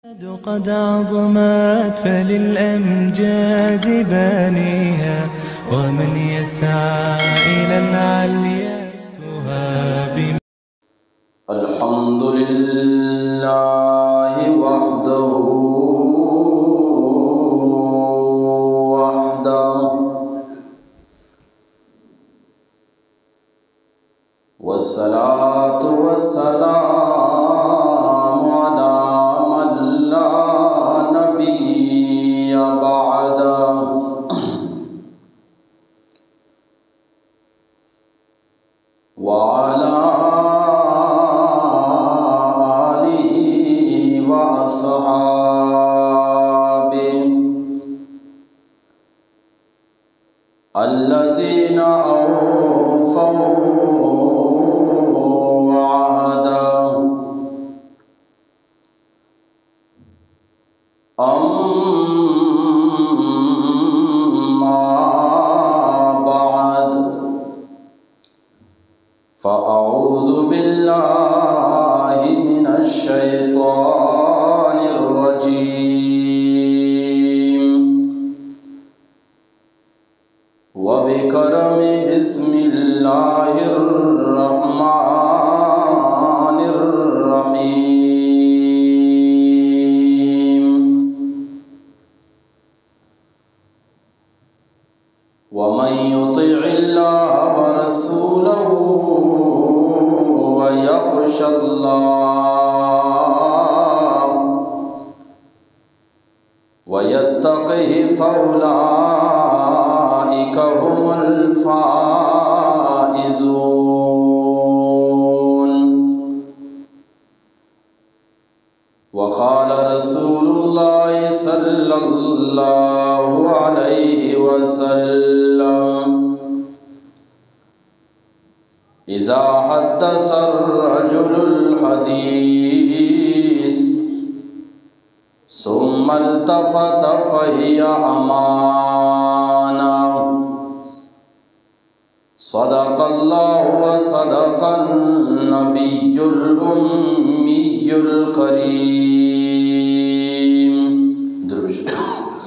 قد عظمت فللأمجاد بانيها، ومن يسعى إلى العليا يهاب. الحمد لله وحده، وحده، والصلاة والسلام على من لا نبي بعده، وعلى آله وأصحابه الذين أوفوا وعده. أما بعد، فأعوذ بالله من الشيطان الرجيم. وبكرم بسم الله الرحمن الرحيم. ومن يطع الله ورسوله ويخش الله ويتقه فأولئك هم الفائزون. وقال رسول الله صلى الله عليه وسلم: إذا حدث الرجل الحديث ثم التفت فهي أمانة. صدق الله وصدق النبي الأمي الكريم. درود شریف.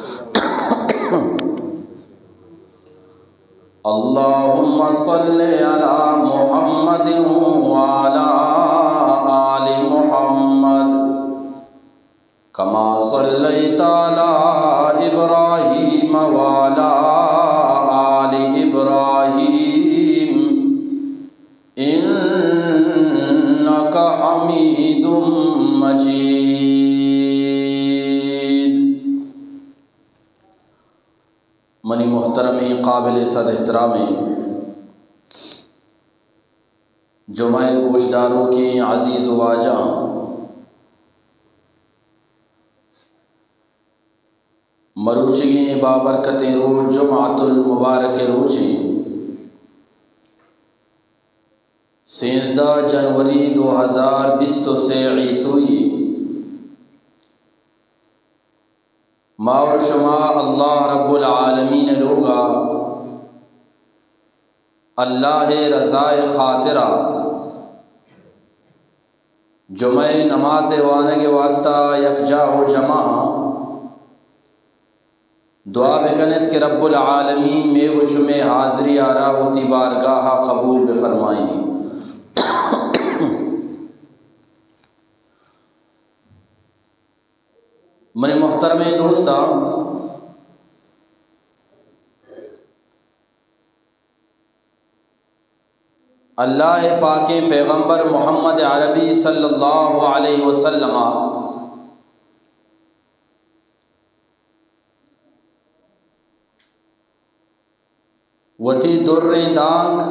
اللهم صل على محمد وعلى آل محمد كما صليت على إبراهيم وعلى آل إبراهيم إنك حميد مجيد. منی محترمیں، قابل صد احترامیں جمعہ ءِ گوشداروکیں عزیز و واجہاں، مروچیگیں بابرکتیں روچ جمعۃ المبارک ءِ روچیں، سیزدہ جنوری دو ہزار بیست و سے عیسوی، ما اور شما اللہ رب العالمین ءِ لوگا اللہ ءِ رضا ءِ خاطرا جمعہ ءِ نماز ءِ وانگ ءِ واسطہ یکجاہ و جمع آں۔ دعا بکن ات کہ رب العالمین مئے و شمئے حاضری ءَ را وتی بارگاہ ءَ قبول بفرمائینی۔ منی محترمیں دوستاں، اللہ ءِ پاکیں پیغمبر محمد عربی صلی اللہ علیہ وسلم ءَ وتی دریں دانک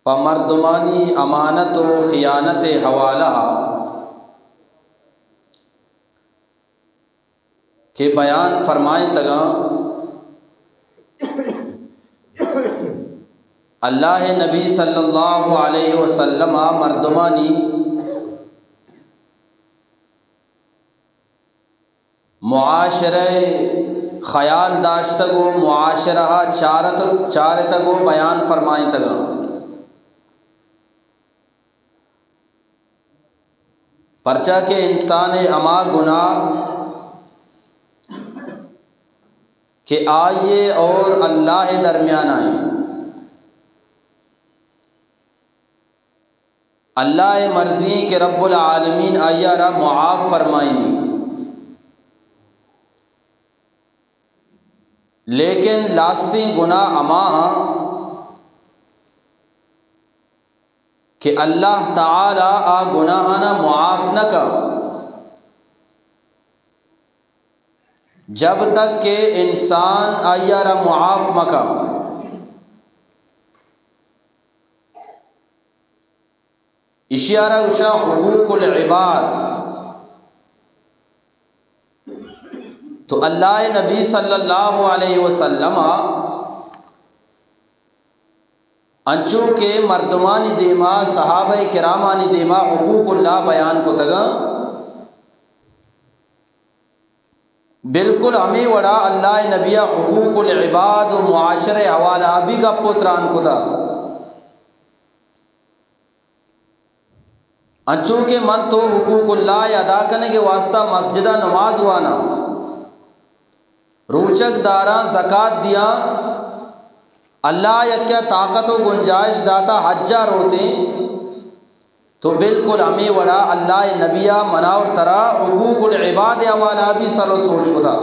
پہ مردمانی امانت و خیانت ءِ حوالہ ءَ کہ بیان فرمائینتگاں، اللہ ءِ نبی صلی اللہ علیہ وسلم ءَ مردمانی معاشرہ ءِ خیال داشتگ و معاشرہ ءَ چارت، چارتگ و بیان فرمائینتگاں۔ پرچا کہ انسان ءِ ہما گناہ کہ آئی ءِ اور اللہ ءِ درمیان ءَ ایں۔ اللہ ءِ مرضی ایں کہ رب العالمین آئی ءَ را معاف فرمائینی۔ لیکن لاستیں گناہ ہما ہاں کہ اللہ تعالی آ گناہانا معاف نہ کا، جب تک کہ انسان آئی ءَ را معاف مہ کا۔ ایشی ءَ را گوشاں حقوق العباد۔ تو اللہ ءِ نبی صلی اللہ علیہ وسلم ءَ انچو کہ مردمانی دیما، صحابہ کرامانی دیما حقوق اللہ بیان کتگاں، بالکل ہمے وڑا اللہ ءِ نبی ءَ حقوق العباد و معاشرہ ءِ حوالہ ءَ بھی گپ و تران کتا۔ انچو کہ من تو حقوق اللہ ءِ ادا کنگ ءِ واسطہ مسجد ءَ نماز واناں، روچگ داراں، زکات دیاں، اللہ یکیا طاقت و گنجائش داتا، حج ءَ روتیں، تو بالکل ہمے وڑا اللہ ءِ نبی ءَ منا اور ترا حقوق العباد ءِ حوالہ ءَ بھی سر و سوج کتا۔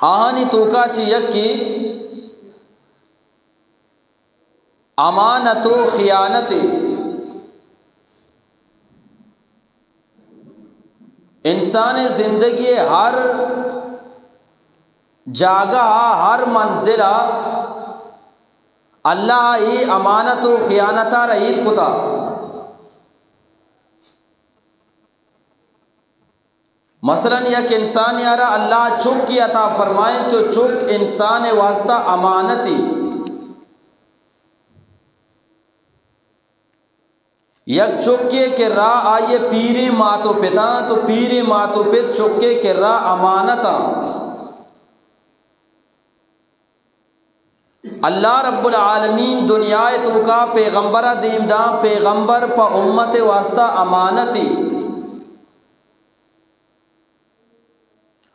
آہانی توکا چہ یکے امانت و خیانت۔ انسان ءِ زندگی ءِ ہر جاگہ ءَ، ہر منزل ءَ اللہ ءَ اے امانت و خیانت ءَ را ایر کتا۔ مثلاً یک انسانے ءَ را اللہ چکے عطا فرمائیں، تو چک انسان ءِ واسطہ امانتے۔ یک چکے کہ را آئی ءِ پیریں مات و پتاں، تو پیریں مات و پت چکے کہ را امانتاں۔ اللہ رب العالمین دنیا ءِ توکا پیغمبر ءَ دیم داں، پیغمبر پہ امت ءِ واسطہ امانتے۔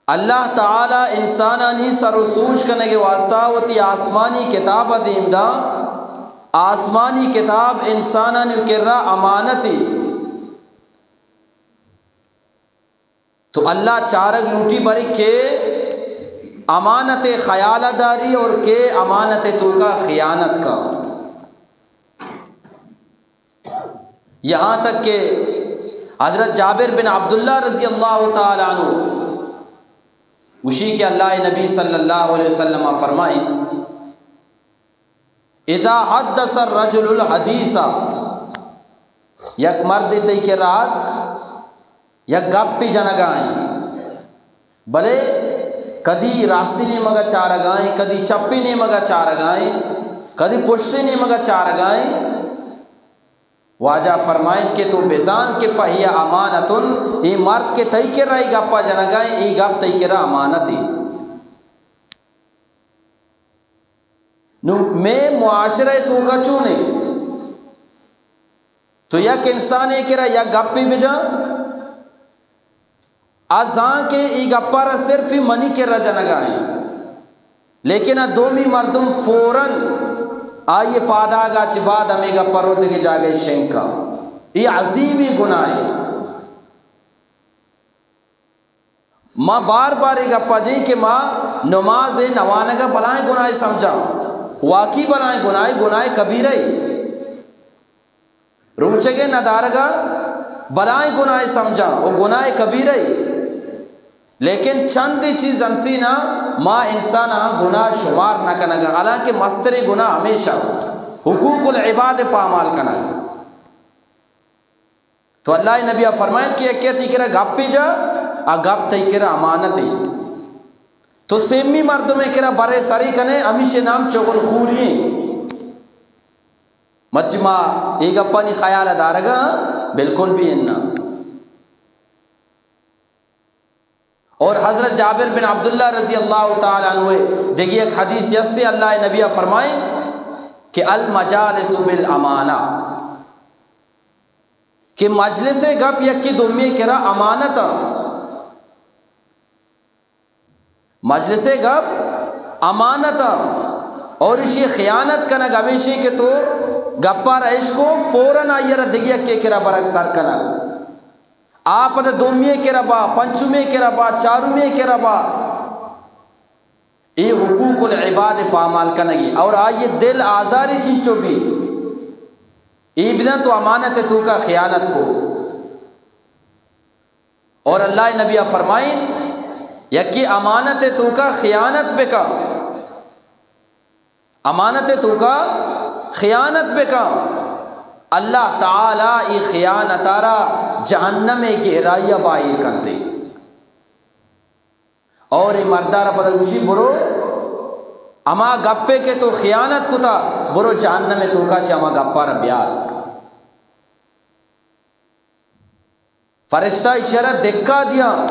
اللہ تعالی انسانانی سر و سوج کنگ ءِ واسطہ وتی آسمانی کتاب ءَ دیم داں، آسمانی کتاب انسانانی کرا امانتے۔ تو اللہ چارگ لوٹی بری کہ امانت ءِ خیال ءَ داری اور کہ امانت ءِ توکا خیانت کا۔ یہاں تک کہ حضرت جابر بن عبداللہ رضی اللہ تعالی عنہ گوشی کہ اللہ ءِ نبی صلی اللہ علیہ وسلم فرمائیں، اذا حدث الرجل الحدیث، یک مردے تئی کرا اتک، یک گپے جنگا ایں، بلے کدی راستی نیمگا چارگا ایں، کدی چپی نیمگا چارگا ایں، کدی پشتی نیمگا چارگا ایں۔ واجہ فرمائیں کہ تو بزان کہ فہی امانتن، اے مرد کہ تئی کرا اے گپا جنگا ایں، اے گپ تئی کرا امانتے۔ نوں مئے معاشرہ ءِ توکا چون ایں؟ تو یک انسانے کرا یک گپے بجاں، آ زان کہ اے گپا را صرف منی کرا جنگا ایں، لیکن آ دومی مردم فوراً آئی ءِ پاداگا چہ بعد ہمے گپا رو دگہ جاگہے شنگ کا۔ اے عظیمیں گناہے۔ ما بار بار اے گپا جیں کہ ما نماز ءِ نوانگ ءَ بلائیں گناہے سمجھاں، واقعی بلائیں گناہے، گناہ کبیرہ اے۔ روچگ ءِ ندارگ ءَ بلائیں گناہے سمجھاں، او گناہ کبیرہ اے۔ لیکن چندے چیز انسینا ما انساناں گناہ شمار نہ کنگا، حالانکہ مستریں گناہ ہمیشہ حقوق العباد ءِ پامال کنگ۔ تو اللہ ءِ نبی ءَ فرمائیت کہ یکے تئی کرا گپے جا، آ گپ تئی کرا امانتے۔ تو سیمی مردمے کرا برے سری کنے، ہمیشے نام چغل خوری ایں۔ مرچی ما اے گپانی خیال ءَ دارگا؟ بالکل بھی اناں۔ اور حضرت جابر بن عبداللہ رضی اللہ تعالی عنہ ءِ دگہ یک حدیث یسے، اللہ ءِ نبی ءَ فرمائیں، کہ المجالس بالامانہ، کہ مجلس ءِ گپ یکے دومی ءِ کرا امانت ءَ، مجلس ءِ گپ امانت ءَ، اور ایشی خیانت کنگ ہمیشی کہ تو گپا را اشکو، فوراً آئی ءَ را دگہ یکے کرا برگ سر کنگ، آ پدا دومی ءِ کرا با، پنچمی ءِ کرا با، چارمی ءِ کرا با۔ اے حقوق العباد پامال کنگی اور آئی دل آزاری چنچو بی، اے بدن تو امانت توکا خیانت کو۔ اور اللہ نبی فرمائیں، یکی امانت توکا خیانت بکا، امانت توکا خیانت بکا، اللہ تعالی ای خیانت را جہنم گہرائی باہر کنتے۔ اور اے مردارا پدا گوشی، برو ہما گپے کہ تو خیانت کتا، برو جہنم توکا چہ ہما گپارا بیار۔ فرشتہ ایشی را دھکا دیا۔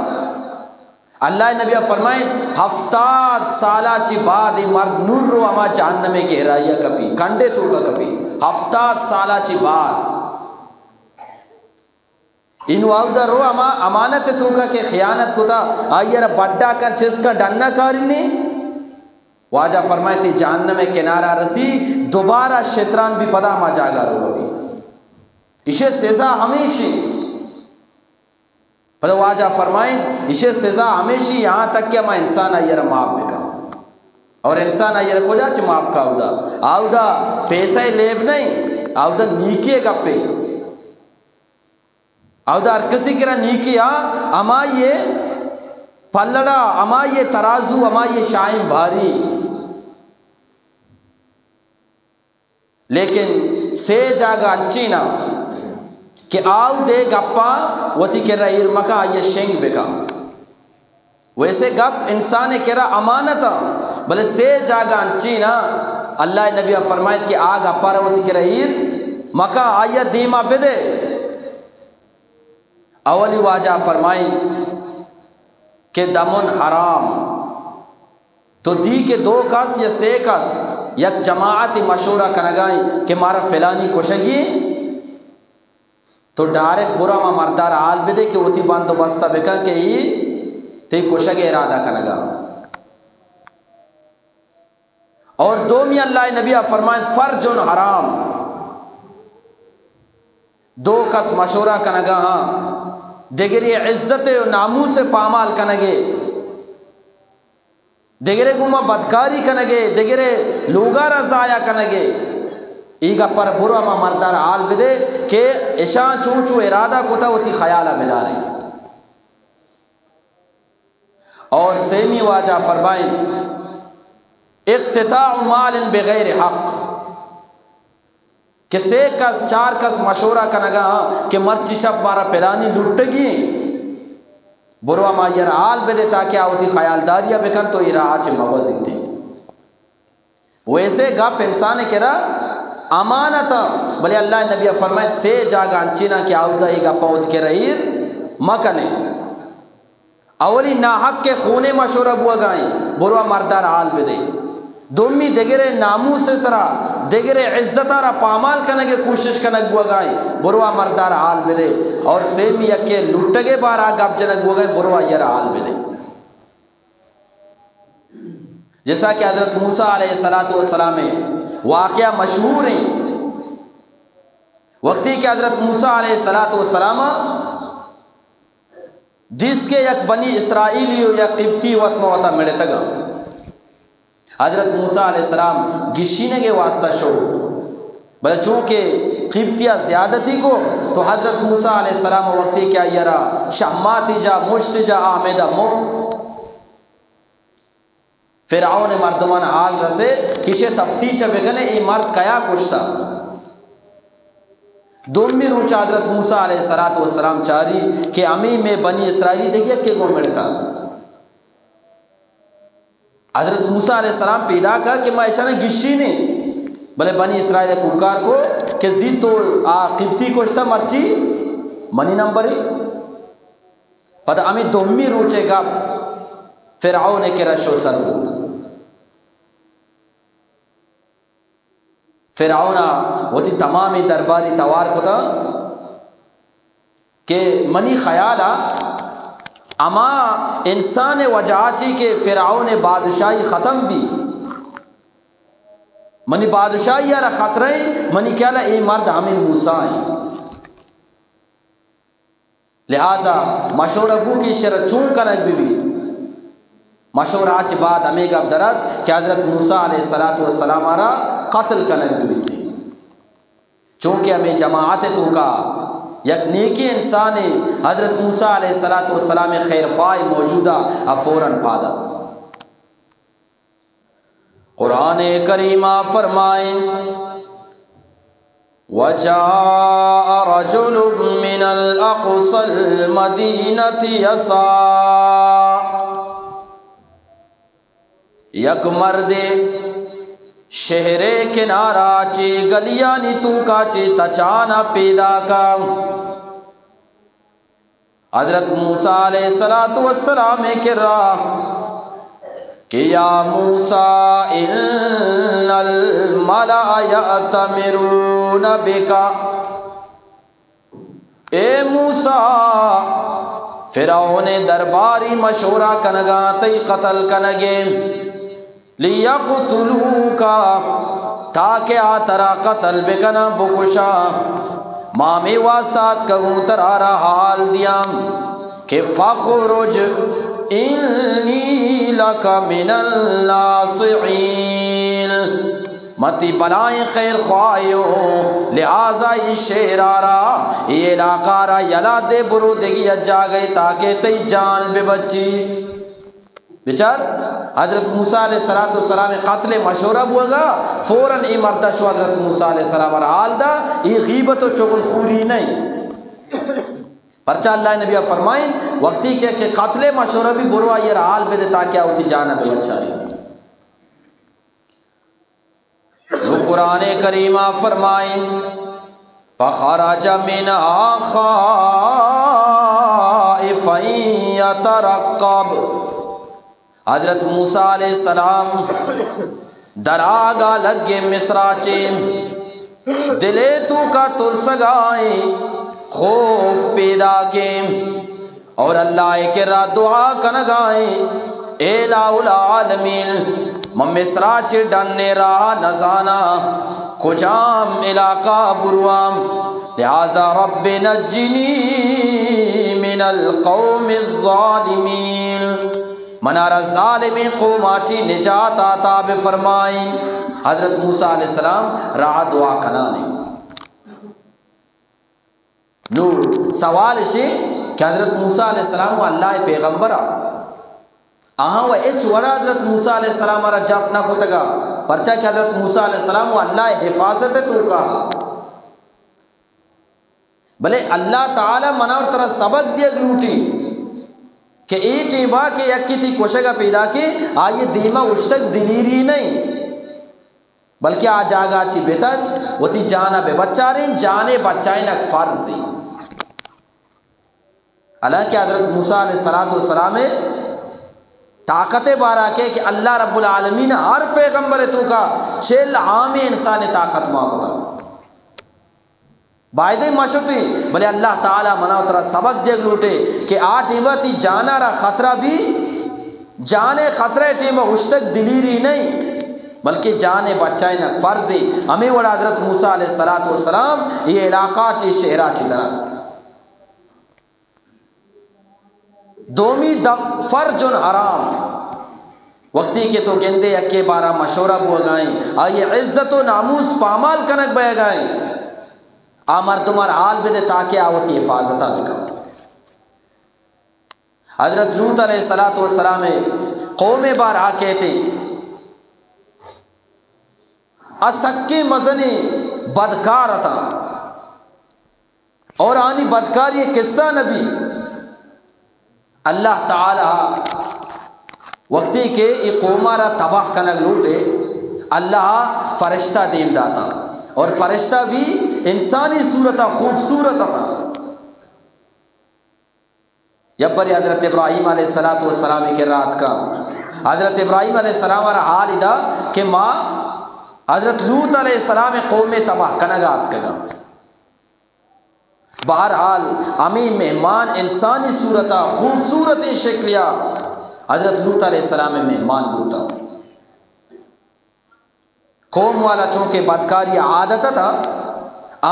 اللہ نبی فرمائیں، ہفتاد سالا چی بعد اے مرد نور رو ہما جہنم گہرائی کپی، کنڈے توکا کپی، ہفتاد سالا چی بعد۔ انو اودا رو ہما امانت توکا کہ خیانت کتا، آئی را بڈا کن، چست کن، ڈنا کارینی۔ واجہ فرمائے، تی جہنم کنارا رسی، دوبارہ شتران بی پدا ہما جاگا رو بی۔ ایشی سزا ہمیشی۔ پدا واجہ فرمائیں، ایشی سزا ہمیشی یہاں تک کہ ہما انسان آئی را معاف بکا۔ اور انسان آئی را کجا چہ معاف کا؟ اودا، اودا پیسہ لیب نہیں، اودا نیکی گپے۔ اودا ہر کسی کرا نیکی آ، ہمائی پلڑا، ہمائی ترازو، ہمائی شائن بھاری۔ لیکن سے جاگہ انچینا کہ آودے گپا وتی کرا ایر مکا، آئی شنگ بکا۔ ویسے گپ انسان کرا امانت آ، بلے سے جاگہ انچینا اللہ نبی فرمائیت کہ آ گپا را وتی کرا ایر مکا، آئی دیما بدے۔ اولی واجہ فرمائیں کہ دمن حرام۔ تو دی کہ دو کس یا سے کس یک جماعت مشورہ کنگائیں کہ مارا فلانی کشگی، تو ڈائریکٹ برا ہما مردار حال بدے کہ وتی بندوبست بکن کہ ای تی کشگ ارادہ کنگا۔ اور دومی اللہ نبی فرمائیں، فرج حرام۔ دو کس مشورہ کنگا ہاں، دگری عزت و ناموس پامال کنگے، دگرے گوما بدکاری کنگے، دگرے لوگا را ضائع کنگے۔ ای گپر برو ہما مردار حال بدے کہ اشان چون چو ارادہ کتا وتی خیالہ بدارے۔ اور سیمی واجہ فرمائیں، اقتطاع مال بغیر حق، کہ سے کس، چار کس مشورہ کنگا ہاں کہ مرچی شپ مارا پلانی لٹگی ہیں، برو ہما یر حال بدے تاکہ آ وتی خیالداری بکن تو ای راہ چے مگوزیتے۔ ویسے گپ انسان کرا امانت آ، بلے اللہ نبی فرمائے سے جاگہ انچینا کہ آودا ای گپ وت کرا ایر مکنے۔ اولی ناحق کے خونے مشورہ بوگائیں، بروا مردار حال بدے۔ دومی دگرے ناموس سرا، دگرے عزت را پامال کنگے کوشش کنگ بوگائیں، بروا مردار حال بدے۔ اور سیمی یکے لٹگے بارا گپ جنگ بوگائیں، بروا یر حال بدے۔ جیسا کہ حضرت موسیٰ علیہ الصلوۃ والسلام واقعہ مشہور ہیں، وقتی کہ حضرت موسیٰ علیہ الصلوۃ والسلام دیست کہ یک بنی اسرائیلی و یک قبطی وت ماں وتا مڑتگا۔ حضرت موسیٰ علیہ السلام گشینگے واسطہ شو، بلے چونکہ قبطیا زیادتی کو تو حضرت موسیٰ علیہ السلام وقتی کہ آئی را شہماتی جا، مشت جا، آ ہمیدا مو۔ فرعون مردمان حال رسے، کشے تفتیش بکنے، اے مرد کیا کشتا؟ دومی روچ حضرت موسیٰ علیہ الصلوۃ والسلام چاری کہ ہمیں میں بنی اسرائیلی دیکھ یکے گوں مڑتا۔ حضرت موسیٰ علیہ السلام پیدا کا کہ ما ایشانا گشی نے، بلے بنی اسرائیل کوکار کو کہ زی تو آ قبطی کشتا، مرچی منی نمبر ہے۔ پدا ہمیں دومی روچے گپ فرعون کرا شو سر بو۔ فرعون ءَ وتی تمامیں درباری توار کتا کہ منی خیال ءَ ہما انسان ءِ وجہ ءَ چی کہ فرعون ءِ بادشاہی ختم بی، منی بادشاہی ءَ را خطرہ ایں، منی خیال ءَ اے مرد ہمے موسیٰ ایں۔ لہذا مشورہ بو کہ ایشی ءَ را چون کنگ بہ بیت۔ مشورہ ءَ چہ بعد ہمے گپ در ات کہ حضرت موسیٰ علیہ الصلوۃ والسلام ءَ را قتل کنگ بہ بیت، چونکہ ہمے جماعت ءِ توکا یک نیکیں انسانے، حضرت موسیٰ علیہ الصلوۃ والسلام ءِ خیر خواہ موجود ءَ، فوراً پاد ات۔ قرآن کریم ءَ فرمائیں، وجاء رجل من اقصى المدينة يسعى، یک مردے شہر ءِ کنارا چی گلیانی توکا چی تچانا پیداکا۔ حضرت موسیٰ علیہ الصلوۃ والسلام ءِ کرا کہ یا موسیٰ ان الملأ یأتمرون بک، اے موسیٰ، فرعون ءِ درباری مشورہ کنگا تئی قتل کنگے۔ لیقتلوک، تاکہ آ ترا قتل بکناں، بکشاں۔ ما ہمے واسطہ آتکگوں ترا را حال دیاں کہ فاخرج انی لک من الناصحین۔ من تئی بلائیں خیر خواہے اوں، لہذا اے شہر ءَ را، اے علاقہ ءَ را یلہ دے، برو دگہ یک جاگہے تاکہ تئی جان بہ بچی۔ بچار، حضرت موسیٰ علیہ الصلوۃ والسلام ءِ قتل ءِ مشورہ بوگا، فوراً اے مرد ءَ شو حضرت موسیٰ علیہ السلام ءَ را حال دا، اے غیبت و چغل خوری نہ ایں۔ پرچا اللہ ءِ نبی ءَ فرمائیں، وقتی کہ، کہ قتل ءِ مشورہ بی، برو آئی ءَ را حال بدے تاکہ آ وتی جان ءَ بہ بچاری۔ نو قرآن کریم ءَ فرمائیں، فخرج منها خائفا يترقب۔ حضرت موسیٰ علیہ السلام دراگا لگے مصرا چے، دلے توکا ترسگائیں، خوف پیداکیں۔ اور اللہ ءِ کرا دعا کنگائیں، اے الٰہ العالمین، من مصرا چہ ڈن ءِ راہ نزاناں، کجام علاقہ برواں، لہذا رب نجنی من القوم الظالمین، منارا ظالمیں قوما چی نجات عطا بفرمائیں۔ حضرت موسیٰ علیہ السلام راہ دعا کنانے۔ نو سوال اشی کہ حضرت موسیٰ علیہ السلام و اللہ ءِ پیغمبر ءَ، آہاں و ہچ وڑا حضرت موسیٰ علیہ السلام ءَ را جپ نہ کتگا، پرچا کہ حضرت موسیٰ علیہ السلام و اللہ ءِ حفاظت ءِ توکا۔ بلے اللہ تعالیٰ منا و ترا سبق دیگ لوٹی کہ اے ٹیما کہ یکے تئی کشگا پیداکیں، آئی دیما اشتگ دلیری نہ ایں۔ بلکہ آ جاگہ چی بتگ، وتی جان ءَ بہ بچاریں، جان ءِ بچائینگ فرض ایں۔ حالانکہ حضرت موسیٰ علیہ الصلوۃ والسلام ءِ طاقت ءِ بارا کہ، کہ اللہ رب العالمین ءَ ہر پیغمبر ءِ توکا چل عامیں انسان ءِ طاقت مان کتا۔ بایدیں ما شتیں، بلے اللہ تعالیٰ منا و ترا سبق دیگ لوٹے کہ آ ٹیما تئی جانا را خطرہ بی، جان ءِ خطرہ ءِ ٹیما اشتگ دلیری نہ ایں، بلکہ جان ءِ بچائینگ فرض ایں۔ ہمے وڑا حضرت موسیٰ علیہ الصلوۃ والسلام اے علاقہ چی، شہرا چی درا۔ دومی دپ فرج حرام۔ وقتی کہ تو گندے یکے بارا مشورہ بوگائیں، آئی عزت و ناموس پامال کنگ بئیگائیں، آ مردم ءَ را حال بدے تاکہ آ وتی حفاظت ءَ بکن۔ حضرت لوط علیہ الصلوۃ والسلام ءِ قوم ءِ بارا کہتے، آ سکیں مزنیں بدکار اتاں۔ اور آنی بدکاری قصہ نبی۔ اللہ تعالیٰ وقتی کہ اے قوم ءَ را تباہ کنگ لوٹے، اللہ فرشتہ دیم داتا، اور فرشتہ بھی انسانی صورت ءَ خوبصورت اتاں۔ یک برے حضرت ابراہیم علیہ الصلوۃ والسلام ءِ کرا اتکا۔ حضرت ابراہیم علیہ السلام ءَ را حال دا کہ ما حضرت لوط علیہ السلام قوم تباہ کنگا اتکگا۔ بہرحال، ہمیں مہمان انسانی صورتا، خوبصورتیں شکلیا حضرت لوط علیہ السلام مہمان بوتا۔ قوم والا چونکہ بدکاری عادت تھا،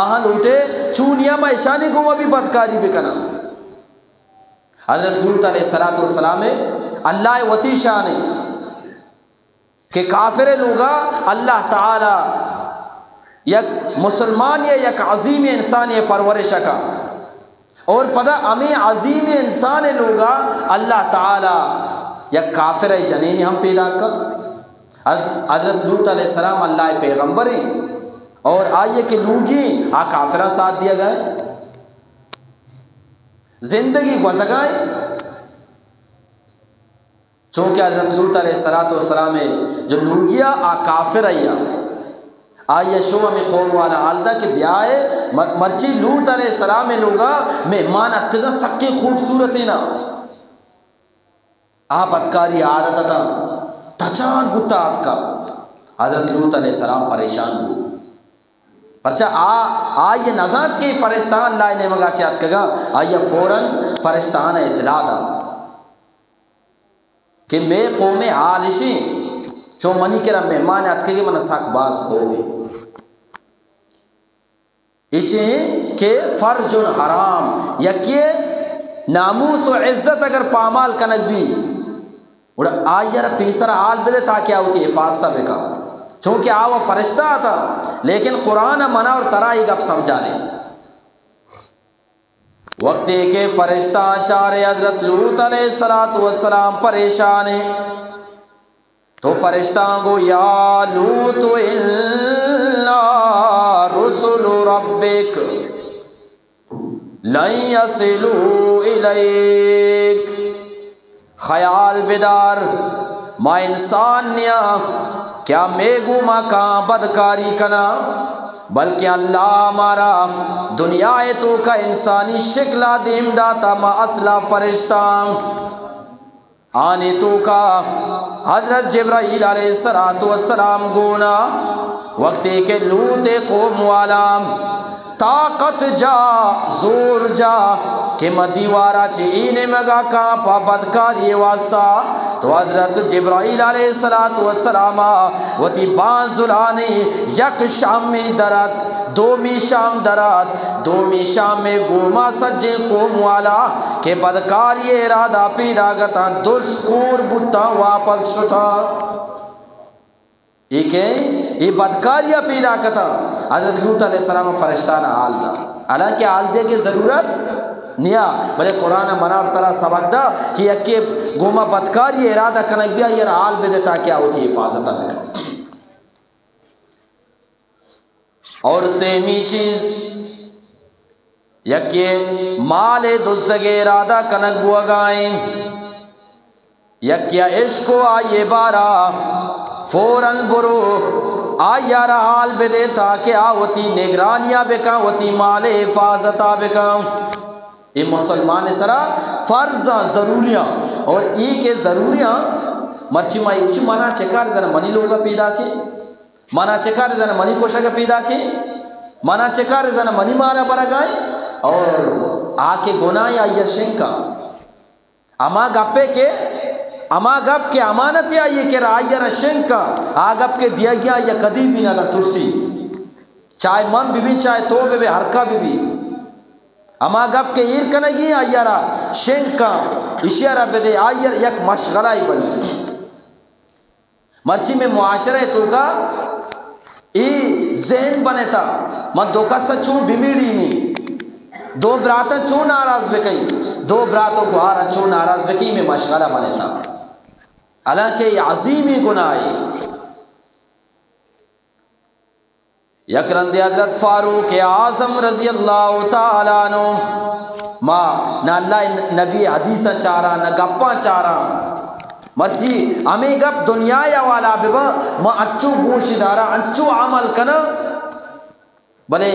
آہاں لوٹے چونیا ما اشانی گوما بھی بدکاری بکنا۔ حضرت لوط علیہ الصلوۃ والسلام اللہ وتی شان ہے کہ کافر لوگا اللہ تعالی یک مسلمان یا یک عظیم انسان پرورش کا، اور پدا ہمیں عظیم انسان لوگا اللہ تعالی یک کافر جنین ہم پیدا کا۔ حض-، حضرت لوط علیہ السلام اللہ پیغمبر ہیں، اور آئیے کہ لوگی آ کافران ساتھ دیا گئے، زندگی گوزگائیں۔ چونکہ حضرت لوط علیہ الصلوۃ والسلام جو لوگیا آ کافر ایا، آئی شو ہمیں قوم والا حال دا کہ بیائے م-، مرچی لوط علیہ السلام لوگا مہمان اتکگا، سکے خوبصورت نا۔ آ بدکاری عادت تا تچان بوتا اتکا۔ حضرت لوط علیہ السلام پریشان بو، پرچا آ، آئی نزانت کہ فرشتہ اللہ نیمگا چہ اتکگا۔ آئی فوراً فرشتہ اطلاع دا کہ مے قوم حال اشی، چو منی کرا مہمان اتکگے، من سک باز خوفی۔ اچیں کہ فرج حرام، یکی ناموس و عزت اگر پامال کنگ بی، گڑا آئی را پیسر حال بدے تاکہ آ وتی حفاظت بکا، چونکہ آ و فرشتہ آتا۔ لیکن قرآن منا اور ترا یہ گپ سمجھا لے۔ وقتی کہ فرشتہ چارے حضرت لوط علیہ الصلوۃ والسلام پریشان ہیں، تو فرشتہ گو، یا لوط انا رسل ربک لن یصلوا الیک۔ خیال بدار، ما انسان نیا کیا مے گوما کاں بدکاری کنا، بلکہ اللہ مارا دنیا تو کا انسانی شکلا دیم داتا، ما اصلا فرشتہ۔ آنی توکا حضرت جبرائیل علیہ الصلوۃ والسلام گونا، وقتی کہ لوط قوم والا طاقت جا، زور جا کہ ما دیوارا چہ ای نیمگا کاں پا بدکاری واسطہ، تو حضرت جبرائیل علیہ الصلوۃ والسلام وتی بانزلانی یک شامی درات، دومی شام درات، دومی شام میں گوما سجیں قوم والا کہ بدکاری ارادہ پیدا گتاں، درس کور بوتاں، واپس شتاں۔ اے کہ اے بدکاریا پیدا کتاں۔ حضرت لوط علیہ السلام فرشتانا حال دا، حالانکہ حال دے کہ ضرورت نیا، بلے قرآن منا اور ترا سبق دا کہ یکے گوما بدکاری ارادہ کنگ بیا، یہ حال بدے تاکہ آ وتی حفاظت بکن۔ اور سیمی چیز، یکے مال دزگے ارادہ کنگ بوگائیں، یکے عشق و آئیے بارا فوراً برو، آئیارا حال بدے تاکہ آ وتی نگرانیا بکن، وتی مال حفاظتا بکن۔ اے مسلمان سرا فرضاں، ضروریاں، اور ای کہ ضروریاں، مرچی ما ایچ منا چکار زن منی لوگا پیدا کے، منا چکار زن منی کوشگ پیدا کے، منا چکار زن منی مارا برگائیں، اور آ کہ گناہ آئی شنکا۔ ہما گپے کہ، ہما گپ کہ امانت آئی کہ آئی را شنکا، آ گپ کہ دیگیا یا کدی بھی نہ ترسی۔ چاہے من ببی، چاہے تو ببے، ہر کا ببی۔ ہما گپ کہ ایر کنگی، آئی را شنگ کن، اشی را بدے، آئی را یک مشغلہ ای بنی۔ مرچی میں معاشرہ توکا ای ذہن بنتا، من دو کس چون بمیڑی نی، دو برات چون ناراض بکئی، دو برات و گوہار چون ناراض بکئی، میں مشغلہ بنتا۔ حالانکہ یہ عظیمی گناہ ہے۔ یک رندے حضرت فاروق اعظم رضی اللہ تعالی عنہ، ما نہ اللہ نبی حدیثاں چاراں، نہ گپاں چاراں۔ مرچی ہمیں گپ دنیا یا والا ببا، ما انچو گوش دارا، انچو عمل کنا۔ بلے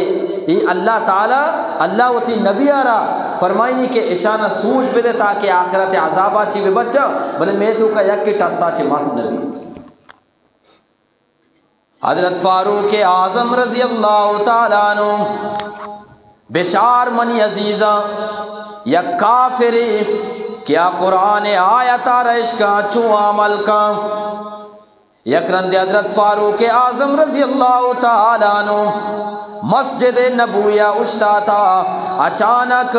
ای اللہ تعالی، اللہ وتی نبی آرا فرمائنی کہ اشانا سوج بدے تاکہ آخرت عذابا چی ببچا، بلے میں تو کا یک ٹسا چی مس نبی۔ حضرت فاروق اعظم رضی اللہ تعالی عنہ، بچار منی عزیزاں، یک کافرے کہ آ قرآن آیتا را اشکاں چو عمل کاں۔ یک رندے حضرت فاروق اعظم رضی اللہ تعالی عنہ مسجد نبوی ءَ اوشتاتا، اچانک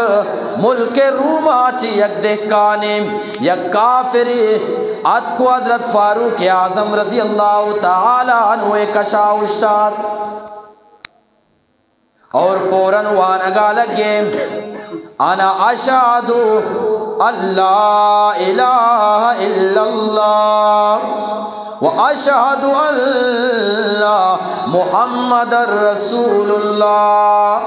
ملک روما چہ یک دہکانے، یک کافرے اتکو حضرت فاروق اعظم رضی اللہ تعالی عنہ کشا اوشتات۔ اور فوراً وانگا لگے، انا اشہد ان لا الہ الا اللہ و اشہد ان محمد رسول اللہ۔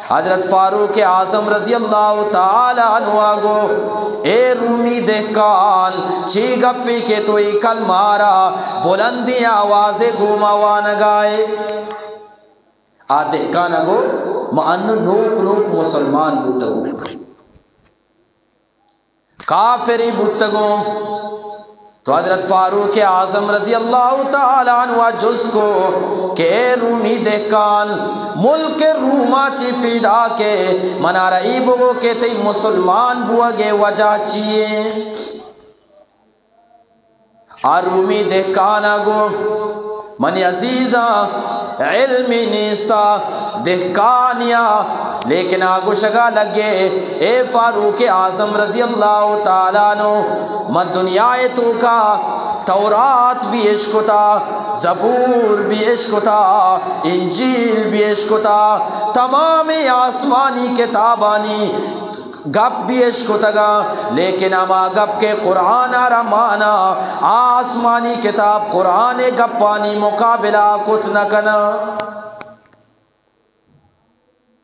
حضرت فاروق اعظم رضی اللہ تعالی عنہ گو، اے رومی دہکان، چی گپی کہ تو ای کلمہ را بلندیں آوازے گوما وانگائے؟ آ دہکان ءَ گو، ما انو نوک نوک مسلمان بوتگوں، کافری بوتگوں۔ تو حضرت فاروق اعظم رضی اللہ تعالی عنہ ءَ جست کو کہ اے رومی دہکان، ملک روما چی پیدا کہ منارا ای بگو کہ تئی مسلمان بوگے وجہ چیئے؟ آ رومی دہکانا گو، منی عزیزاں، علمی نیستا دہکانیا، لیکن آ گوشگا لگے، اے فاروق اعظم رضی اللہ تعالی عنہ، من دنیا توکا تورات بھی اشکتا، زبور بھی اشکتا، انجیل بھی اشکتا، تمام آسمانی کتابانی گپ بھی اشکتگاں، لیکن ہما گپ کہ قرآن ءَ را مانا، آسمانی کتاب قرآن ءِ گپانی مقابلہ کت نہ کناں۔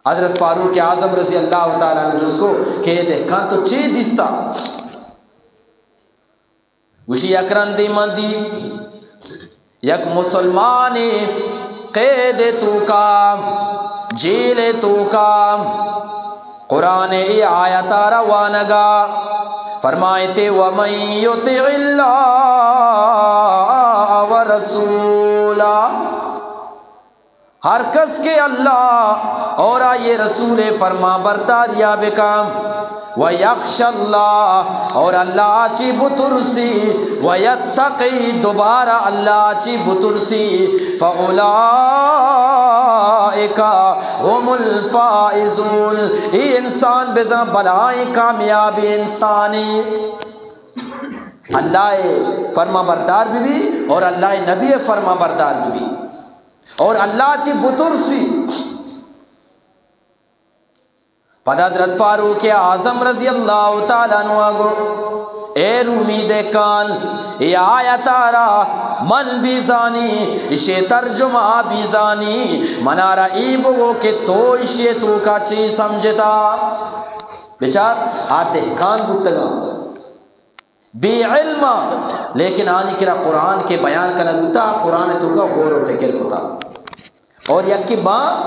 حضرت فاروق اعظم رضی اللہ تعالی عنہ جست کو کہ اے دہکان تو چے دیستا؟ گوشی، یک رندے من دی یک مسلمانے قید توکا، جیل توکا، قرآن ای آیتا را وانگا، فرمائیتے، ومن یطع اللہ و رسولہ، ہر کس کہ اللہ اور آئی رسول فرما برداریا بکن، و یخش اللہ، اور اللہ چی بترسی، و یتقی، دوبارہ اللہ چی بترسی، فاولئک هم الفائزون، ای انسان بزاں بلائیں کامیابی انسانی۔ اللہ فرما بردار بی بی اور اللہ نبی فرما بردار بی بی۔ اور اللہ چی بترسی۔ پدا حضرت فاروق اعظم رضی اللہ تعالی عنہ گو، اے رومی دہکان، اے آیت را من بھی زانی، اشی ترجمہ بھی زانی، منارا ای بگو کہ تو اشی توکا چی سمجھتا؟ بچار، آ دہکان بوتگاں۔ بے علم، لیکن آنی کرا قرآن کہ بیان کنگ بوتا، قرآن توکا غور و فکر کتا۔ اور یکی با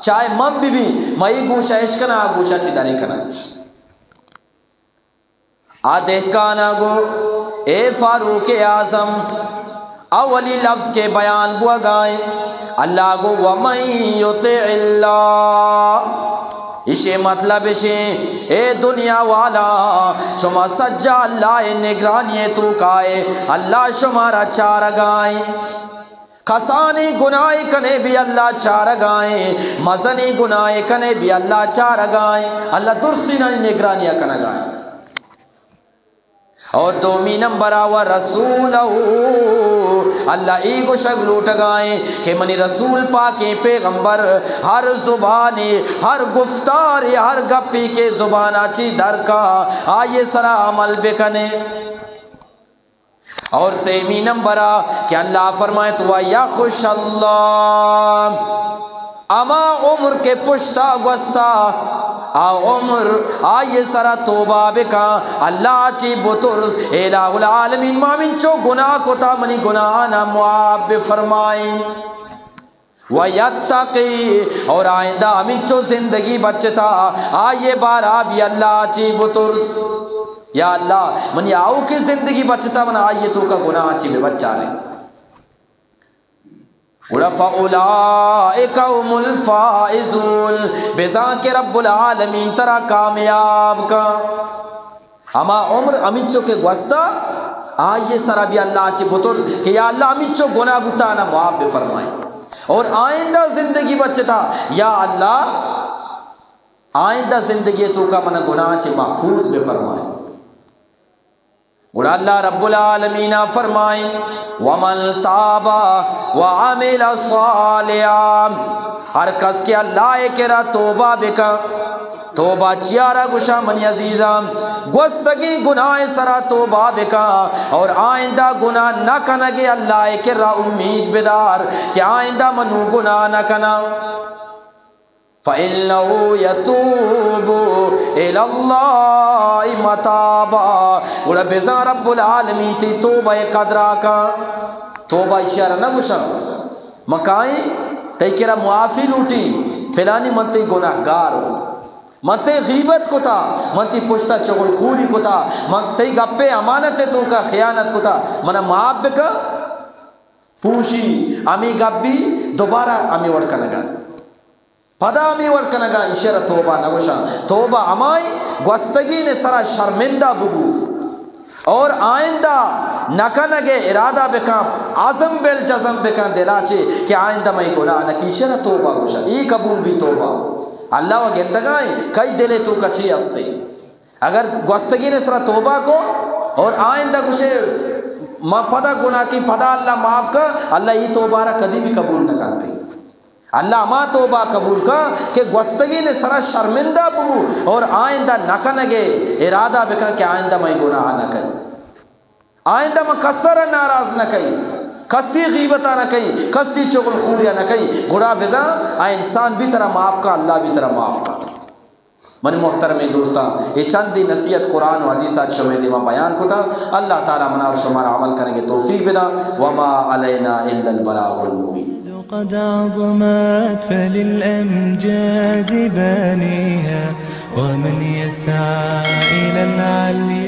چاہے من بی بی، مئی گوشا اشکنا، آ گوشا چی داری کنا۔ آ دہکانا گو، اے فاروق اعظم، اولی لفظ کہ بیان بوگائیں، اللہ گو، ومن یطع اللہ۔ اشی مطلب اشی، اے دنیا والا، شما سجا اللہ نگرانی توکائے، اللہ شمارا چارگائیں۔ کسانی گناہ کنے بھی اللہ چارگائیں، مزنی گناہ کنے بھی اللہ چارگائیں، اللہ درسینانی نگرانی کنگائیں۔ اور دومی نمبر آ و رسولہ، اللہ ای گوشگ لوٹگائیں کہ منی رسول پاکیں پیغمبر ہر زبانی، ہر گفتاری، ہر گپی کہ زبانا چی درکا، آئی سرا عمل بکنے۔ اور سیمی نمبر آ کہ اللہ فرمائے تو یخش اللہ، اما عمر کے پشتا گوستا، آ عمر آئی سرا توبہ بکا، اللہ چی بترس، الہ العالمین، ما منچو گناہ کتا، منی گناہانا معاف بفرمائیں۔ و یتقی، اور آئندہ ہمینچو زندگی بچتا، آئیے بارا بھی اللہ چی بترس۔ یا اللہ، منی آؤکیں زندگی بچتا، من آئیے توکا گناہ چی بے بچانے۔ گڑا فَأُولَٰئِكَ هُمُ الْفَائِزُونَ، بزاں کہ رب العالمین ترا کامیاب کن۔ ہما عمر ہمینچو کہ گوستا، آئی سرا بھی اللہ چہ بتر کہ یا اللہ ہمینچو گناہ بوتا آنا معاف بفرمائیں، اور آئندہ زندگی بچتا، یا اللہ آئندہ زندگی توکا من گناہ چہ محفوظ بفرمائیں۔ گڑا اللہ رب العالمین فرمائیں، وَمَن تَابَ وَعَمِلَ صَالِحًا، ہر کس کہ اللہ کرا توبہ بکن، توبہ چیارا گوشا منی عزیزاں، گوستگیں گناہ سرا توبہ بکن اور آئندہ گناہ نہ کنگے، اللہ کرا امید بدار کہ آئندہ منو گناہ نہ کناں۔ فَإِنَّهُ يَتُوبُ إِلَى اللَّهِ مَتَابًا۔ گڑا بزاں رب العالمین تئی توبہ قدرا کن۔ توبہ اشارہ نہ گوشاں۔ مکائیں تئی کرا معافی لوٹی، پلانی من تئی گناہگار ہوں۔ من تئی غیبت کتا، من تئی پشتا چغل خوری کتا، من تئی گپے امانت توکا خیانت کتا، منا معاف بکن۔ پوشی، ہمیں گپ بھی دوبارہ ہمیں وڑ کنگا۔ پدا ہمے وڑ کنگا، ایشرا توبہ نہ گوشاں۔ توبہ ہمائی گوستگین سرا شرمندہ ببو اور آئندہ نہ کنگے ارادہ بکن، عزم بالجزم بکن دلا چے کہ آئندہ مئی گناہ نہ کی، ایشرا توبہ گوشاں۔ اے قبول بھی توبہ۔ اللہ و گندگائیں کئی دلے توکا چی ہستے۔ اگر گوستگین سرا توبہ کو اور آئندہ گوشے ما پدا گناہ کی، پدا اللہ معاف کن، اللہ ای توبہ را کدی بھی قبول نہ کنتے۔ اللہ ہما توبہ قبول کن کہ گوستگین سرا شرمندہ ببو اور آئندہ نہ کنگے ارادہ بکن کہ آئندہ مئی گناہ نہ کئی، آئندہ من کسر ناراض نہ کئی، کسی غیبتا نہ کئی، کسی چغل خوریا نہ کئی، گڑا بزاں آ انسان بھی ترا معاف کن، اللہ بھی ترا معاف کن۔ من محترمیں دوستاں، اے چندی نصیحت قرآن و حدیثات شمئے دیما بیان کتا۔ اللہ تعالی منا اور شمارا عمل کنگے توفیق بدا۔ وما علینا الا البلاغ المبین۔ قد عظمت فللأمجاد بانيها، ومن يسعى إلى العلي